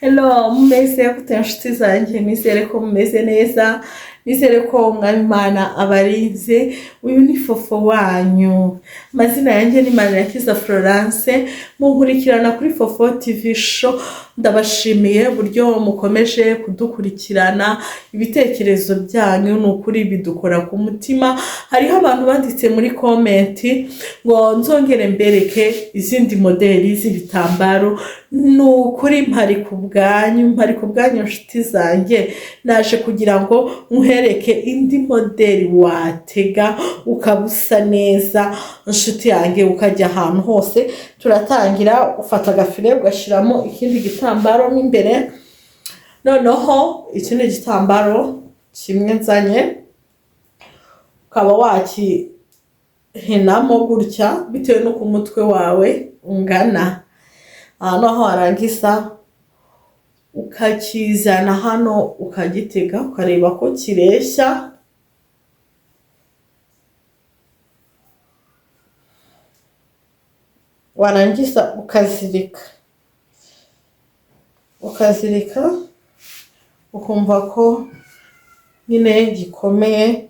Hello, mumeze gute nshuti zanjye? Nizere ko mumeze neza, nizere ko Umwami Imana abarinze. Uyu ni Fofo wanyu, amazina yanjye ni Manirakiza Florence, munkurikirana kuri Fofo TV Show. Ndabashimiye uburyo mukomeje kudukurikirana, ibitekerezo byanyu ni ukuri bidukora ku mutima. Hariho abantu banditse muri comment ngo nzongere mbereke izindi modeli z'ibitambaro. Ni ukuri mpari ku bwanyu, mpari ku bwanyu nshuti zanjye, naje kugira ngo nkwereke indi modeli watega ukaba usa neza nshuti yanjye, ukajya ahantu hose. Turatangira, ufata agafire ugashyiramo ikindi gitambaro mo imbere, noneho ikindi gitambaro kimwe nzanye ukaba wakihinamo gutya bitewe n'uko umutwe wawe ungana. Aha noneho warangiza ukakizana hano ukagitega, ukareba ko kireshya. Warangiza ukazirika, ukazirika ukumva ko nyine gikomeye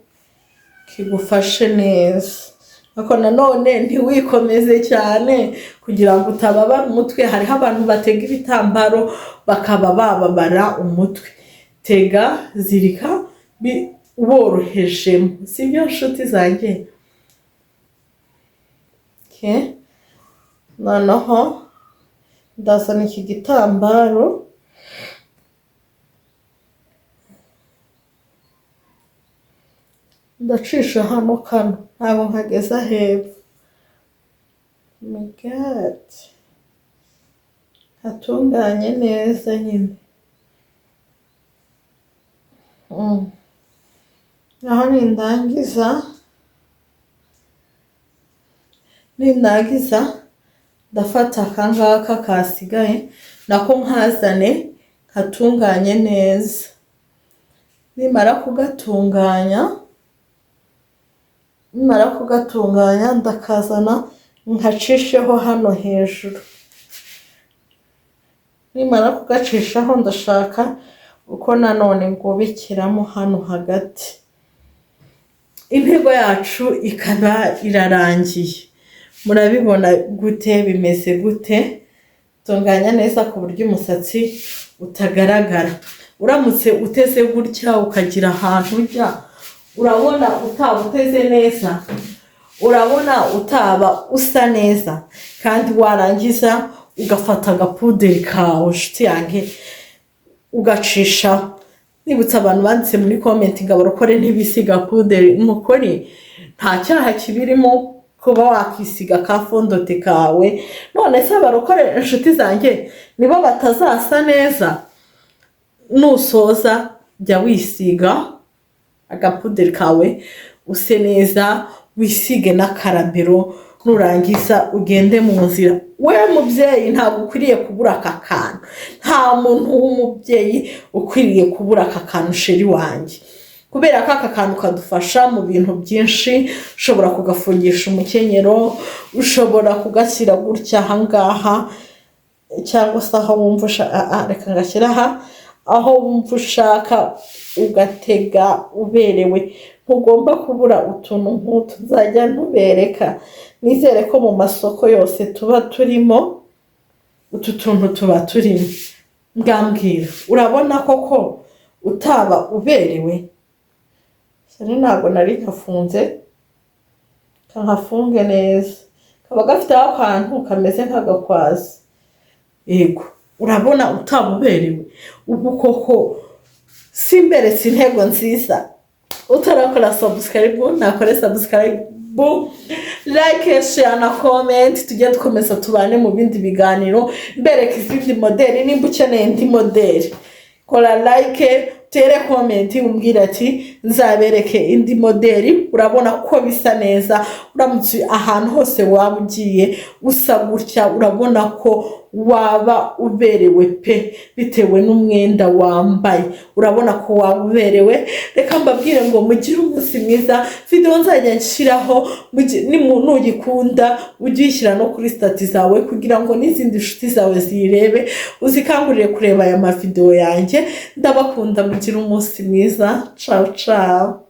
kigufashe neza, ariko nanone ntiwikomeze cyane kugira ngo utababara umutwe. Hariho abantu batega ibitambaro bakaba bababara umutwe. Tega, zirika worohejemo, sibyo nshuti zanjye? Okay. Noneho ndazana iki gitambaro, ndacisha hano kano, ntabwo nkageza hepfo. My God, hatunganye neza nyine. Aho nindangiza ndafata aka ngaka kasigaye nako nkazane katunganye neza. Nimara kugatunganya ndakazana nkacisheho hano hejuru. Nimara kugacishaho ndashaka uko nanone ngobekeramo hano hagati. Intego yacu ikaba irarangiye. Murabibona gute? Bimeze gute? Tunganya neza ku buryo umusatsi utagaragara. Uramutse uteze gutya ukagira ahantu ujya, urabona utaba uteze neza, urabona utaba usa neza. Kandi warangiza ugafata agapuderi kawe nshuti yanjye ugacishaho. Nibutsa abantu banditse muri comment ngo abarokore ntibisiga puderi, mukore nta cyaha kibirimo kuba wakisiga ka fondote kawe. None se abarokore inshuti zanjye nibo batazasa neza? Nusoza jya wisiga agapuderi kawe use neza, wisige n'akarabero, nurangiza ugende mu nzira. We mubyeyi ntabwo ukwiriye kubura aka kantu, nta muntu w'umubyeyi ukwiriye kubura aka kantu sheri wanjye, kubera ko aka kantu kadufasha mu bintu byinshi. Ushobora kugafungisha umukenyero, ushobora kugashyira gutya aha ngaha, cyangwa se aho wumva ushaka, reka ngashyire aha, aho wumva ushaka ugatega uberewe. Ntugomba kubura utuntu nk'utu, nzajya ntubereka. Nizere ko mu masoko yose tuba turimo utu tuntu tuba turimo. Ngambwira, urabona koko utaba uberewe? Sari ntabwo nari nkafunze, nkafunge neza, kaba gafite akantu kameze nk'agakwazi. Yego, urabona utaba uberewe? Ubu koko simberetse intego nziza? Utarakora subscribe nakore subscribe, like, share na comment, tujye dukomeza tubane mu bindi biganiro, mbereka izindi modeli. Nimba ukeneye indi modeli kora like, Utere comment, umbwire ati nzabereke indi moderi. Urabona ko bisa neza. Uramutse ahantu hose waba ugiye usa gutya, urabona ko waba uberewe pe. Bitewe n'umwenda wambaye, urabona ko waba uberewe. Reka mbabwire ngo mugire umunsi mwiza. Videwo nzajya nshyiraho, nuyikunda ujye uyishyira no kuri status zawe kugira ngo n'izindi nshuti zawe ziyirebe, uzikangurire kureba aya mavidewo yanjye. Ndabakunda, mugire umunsi mwiza. Ciao ciao.